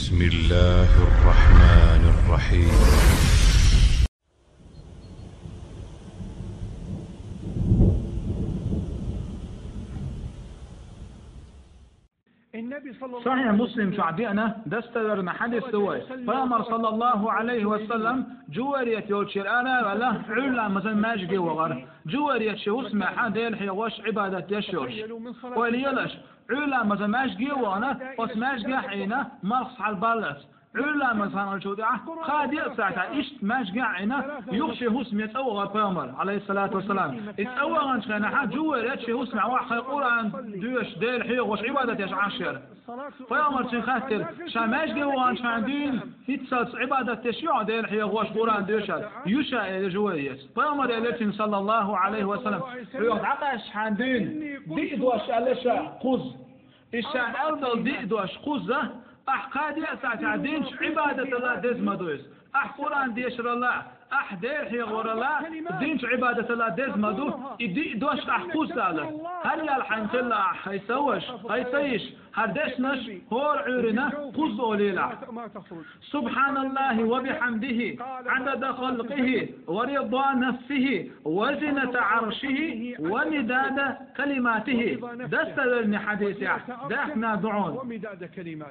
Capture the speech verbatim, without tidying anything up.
بسم الله الرحمن الرحيم. Сахьихь Муслим чохь деана достоверный хьадис ду вай. Пайхамар, саллаллаху Ӏалайхи ва саллам, Жувайрият йолчу ара а ваьлла, Ӏуьйра ламазан маьждиге вахара. Жувайрият шен хӀусамехь Дела хьехош, Ӏибадат деш йолуш. Ойла елаш, Ӏуьйра ламазан маьждиге а вахана, оцу маьждигехь а Ӏийна, малх схьабаллалц. Ӏуьйра ламазан хан олучул тӀаьхьа кхаа-деа сахьтехь иштта маьждигехь а Ӏийна, юха шен хӀусаме цӀа вахара Пайхамар, Ӏалайхиссалату вассалам. И цӀа ваханчу хенахь Жувайрият шен хӀусамехь вахана Къуръан доьшуш, Дела хьехош, Ӏибадат деш Ӏаш яра. Пайхамара цуьнга хаьттира: «Ша маьждиге ваханчу хенахь дуьйна хӀинццалц Ӏибадат деш ю хьо, Дела хьехош, Къуръан доьшуш?» «Ю ша», — элира Жувайрияс. Пайхамара элира цуьнга, саллаллаху Ӏалайхи ва саллам: «Хьоьга дӀакъаьстачу хенахь дуьйна диъ дош аьлла ша кхузза. И ша аьлла долу диъ дош кхузза, ахь кхаа-деа сахьтехь динчу Ӏибадаталла деза ма ду иза. Ахь Къуръан дешаралла, ахь Дела хьехоралла, динчу Ӏибадаталла деза ма ду и диъ дош ахь кхузза», — аьлла. «ХӀара ял хьайна хилла ахь, хӀай сан ваша, хӀай сан йиша, хӀара дешнаш хӀора Ӏуьйранна кхузза олийла ахь: سبحان الله وبحمده عدد خلقه ورضا نفسه وزنة عرشه ومداد كلماته». Достоверный хьадисехь даьхна ду хьуна.